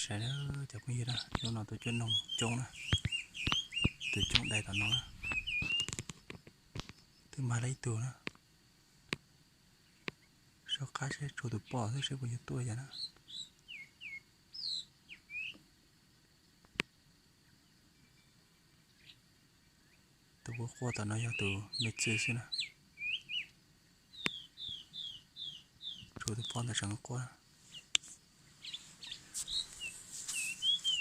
Saib na, cov phooj ywg na, hnub no tuaj cuab noog coob na, tus coob dai tom no na, twb mag lawm ib tug na. Soj qab seb tshuav tus poj xwb seb puas yuav tuaj yam na. Tus quaj quaj tom no yog tus me txwj xwb na. Tshuav tus poj ntawd tseem quaj.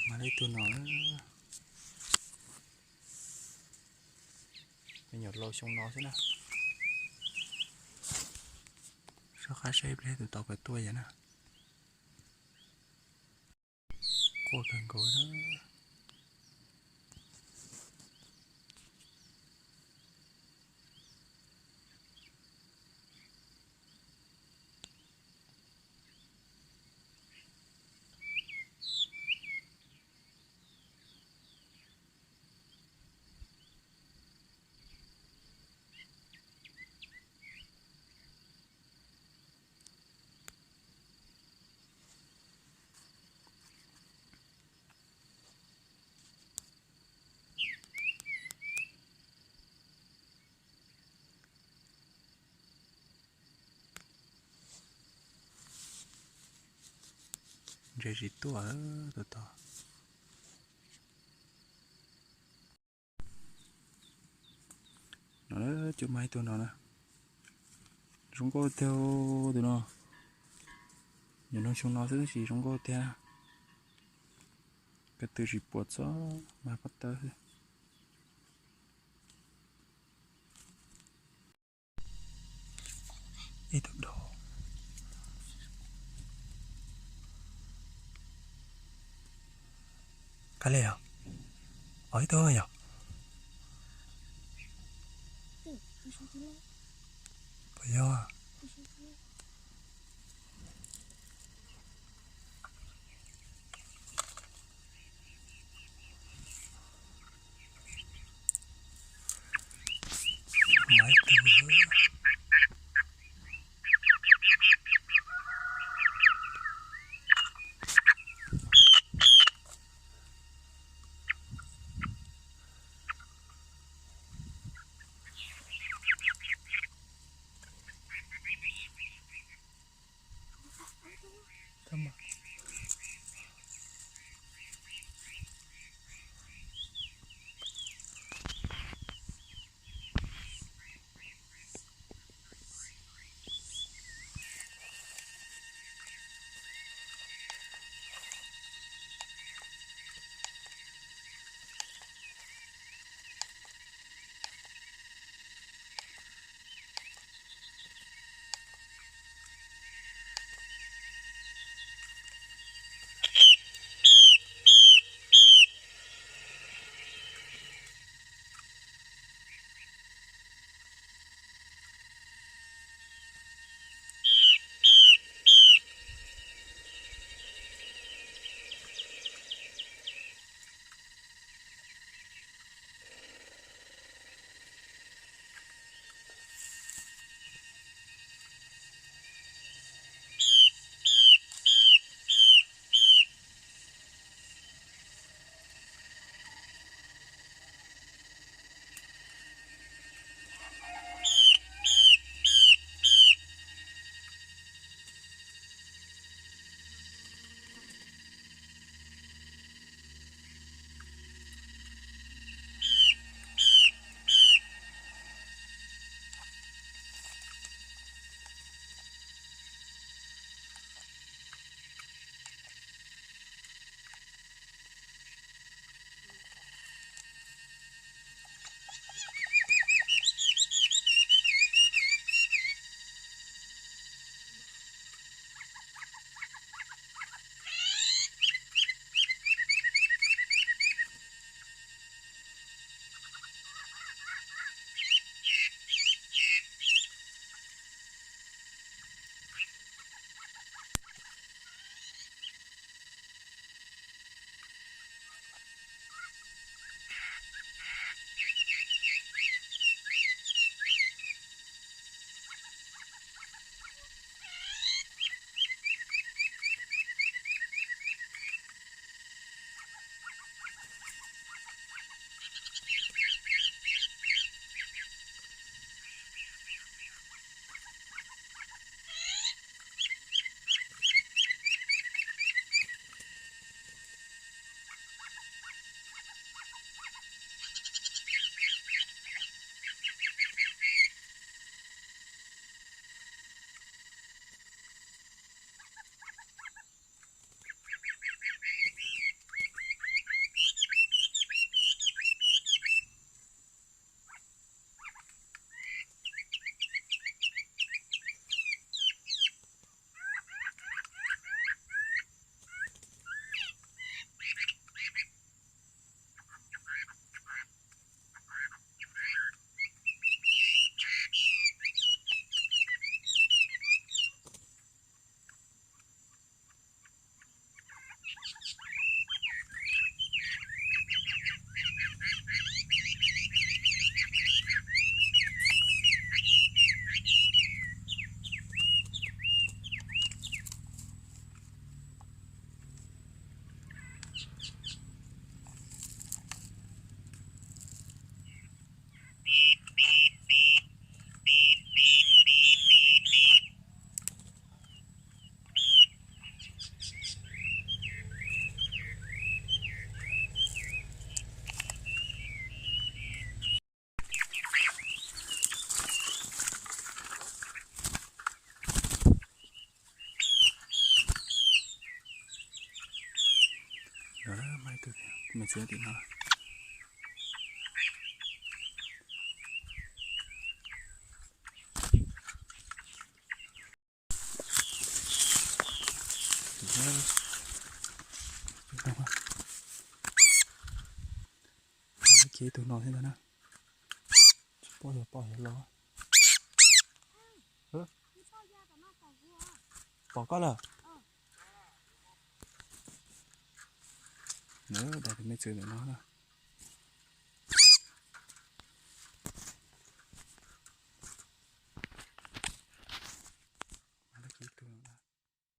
Mag lawm ib tug no na. Me nyuam laus xyoo no xwb na. Soj qab seb ib pliag tus tod puas tuaj yam na. Quaj kawg nkaus na. Ntses tsis tuaj tus tod. No, cov mas ib tug no na. Zoo nkauj tiag tus no. Nyuam noog xyoo no xwb tab sis zoo nkauj tiag. Ko tw tsis puas txog mas pob tawb xwb. Ib tug dog. Kab li os? Os, ib tug yog. Puas yog? Yog, mas tus me txwv tim no. Ces ib tug no thiab ntag na. Tsis paub yog pom yog los. Pom koj lawm. Nws dai tus me txwv ntawm no na.